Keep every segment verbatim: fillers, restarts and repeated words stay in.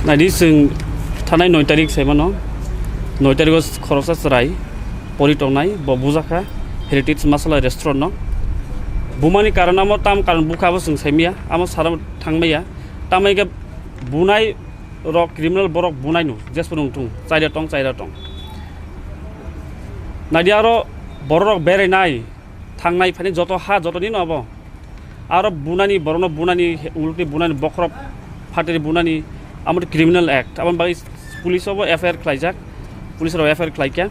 Naidi, chwng thanai noi tarik saimano, noi tarigo khoroksa chwrai pori tongnai, bo bujakha Heritage Masala Restaurant no. Bumani karon amo tam karon bukha abo chwng saimaya, amo sara thangmaya. Tamai khe bunai rok criminal borok bunai no, jespo nung thung, chaira tong, chaira tong. Naidi aro borok rok berai nai, thangnai phani joto ha, joto ni no abo. Aro bunani, borokno bunani, ulukni bunani, bokhorok phatiri bunani, amo criminal act. Aboni bagwi police obo F I R khlaijak, police rok F I R khlaikha.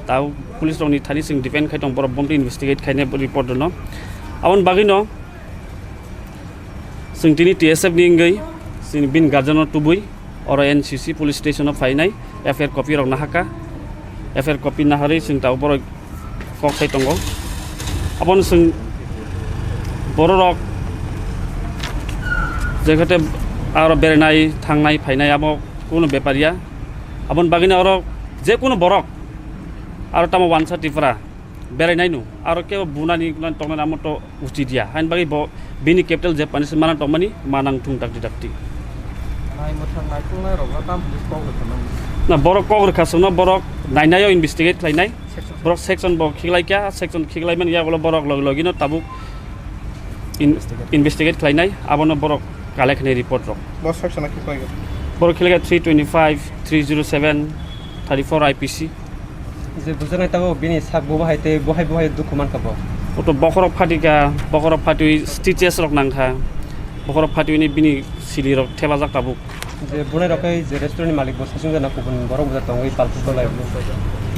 Tabo police rokni thani chwng depend khai tong, borok bomtwi investigate khainai report rwno. Aboni bagwino chwng tini T S F ni wngwi chwng bini guardian no tubui oro N C C police station o phainai, F I R copy rok nahakha, F I R copy naharwi chwng tabuk borok kok sai tongo. Abono chwng bororok je khate aro berenai, thangnai, phainai abo kuno bepar ya. Aboni bagwino oro je kuno borok aro tamo wansa Tripura berai nai no, aro kebo bunani nang tongnani amo to uchi dia. Hain bagwi bo bini capital je pani se mana tongmani manang thung dakti dakti. Nai mwthang naikolnai rok no tam police kok rwkha nang. Na borok kok rwkha songno borok nainaio investigate khlainai. Section. Borok section bo khiklaikha, section khiklaimani yagulo borok logi logi no tabuk in-, investigate khlainai, abono borok collect khlainai report rok. Bo section a khiklaigo. Borok khiklaikha three twenty-five, three zero seven, thirty-four I P C. Je bujaknai tabuk bini sak bo bahai tei bohai bohai dukhu mankha bo. Oto bokhorok phatikha, bokhorok phatiwi stitches rok nangkha, bokhorok phatiwini bini sili rok thepajak tabuk. Je bunai rok khe je restaurant ni malik bo saichung jana kubun borok bo tongwi palpuk tonglaio.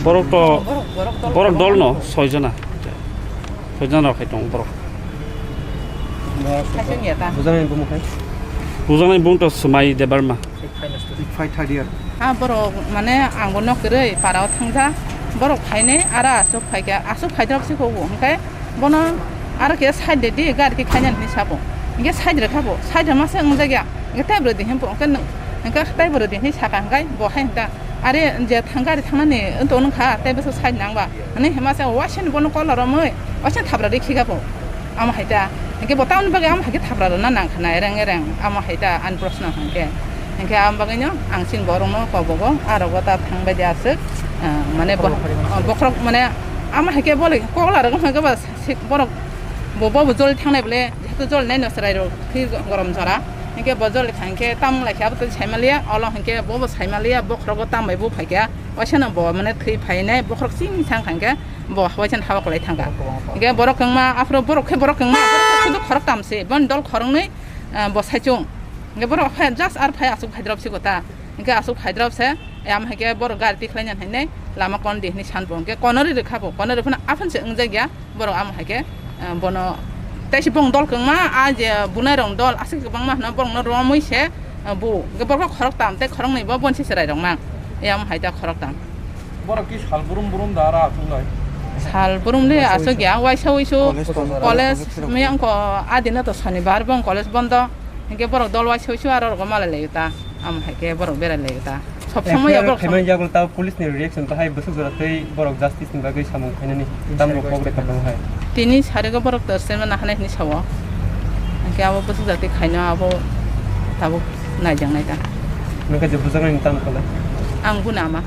Borok to, borok dol no soi jona, soi jona rok khai tong borok. Bujaknai bumung khai? Bujaknai bumung to Swmai Debbarma. Five third year. Ha borok mane ang bo nok kwrwi para o thangja. Borok phainai ara aswk phaikha, aswk phaidrop se kho bo. Hwnkhe bono aro khe side de di gari khe khaina hinwi sabo. Hwnkhe side rwkha bo. Side rwma se wngjakya. Hwnkhe tei bwrwi di hwnwi bo. Hwnkhe nwng, hwnkhe tei bwrwi di hwnwi sakha hwnkhe bo hai hwnka. Are je thang gari thangnani wngtong wngkha tei bwswk side nangba. Hwnwi hima se waisani bono call romwi waisani thapra rwi khikha bo. Amo hai ta. Hwnkhe bo tamoni bagwi amo hai khe thapra rwna nang khna ereng ereng. Amo hai ta ani proshno hwnkhe. Hwnkhe amo bagwino ang chini borokno kobogo, ah, rogo ta thangbai di aswk, ah, mane bo-, bokhorok mane amo hai khe bole kokla rwgwk hwnkhe ba sik borok bo, bo, bo joli thangnai bole, jehetu joli nai no chwrai rok thwi gorom jora. Hwnkhe bo joli thang khe tamung lai khe abo tei sai maliya, olo hwnkhe bo bo sai maliya, bokhorogo tam bai bo phai kha, waisano bo mane thwi phainai, bokhorok chini thang thang khe bo waisano haba kwlai thang kha. Hwnkhe borok kwngma, aphuru borok khe borok kwngma, borok khe sudu khoroktam se, boni dol khoroknwi, ah, bo saichung. Hwnkhe borok phai just ar phai aswk phaidrop se kota. Hwnkhe aswk phaidrop se, amo hai khe borok gari tikhlai nang hai nai lama kon di hwnwi san bo. Hwnkhe kono ri rwkha bo, kono ri phano aphano se wngjak ya, borok amo hai khe, ah, bono tei se bong dol kwngma, ah, je bunai rok dol aswk kwbangma hwno borokno romwi se, ah, bu. Hwnkhe borok khoroktam tei khoroknwi bo bonsi chwrai rok nang. Amo hai ta khoroktam. Borok ki sal brum brum da ra athungnai? Sal brum le aswk ya, waisa wisu college, college, college, miyang ko adina to sonibar bong college bondo. Hwnkhe borok dol waisa wisu aro rogo malai lai ta. Amo hai khe borok berai lai ta. Sob somoy ya borok khaimai yago ta police ni reaction bahai bwswk jora tei borok justice ni bagwi samung khainani tam rok kok reka tong hai. Tini sarigo borok to sema nahanai hini sawo. Hwnkhe abo bwswk jati khaino abo tabuk naijak nai ta. Nokha je bujaknai tam kole. Ang buna ama.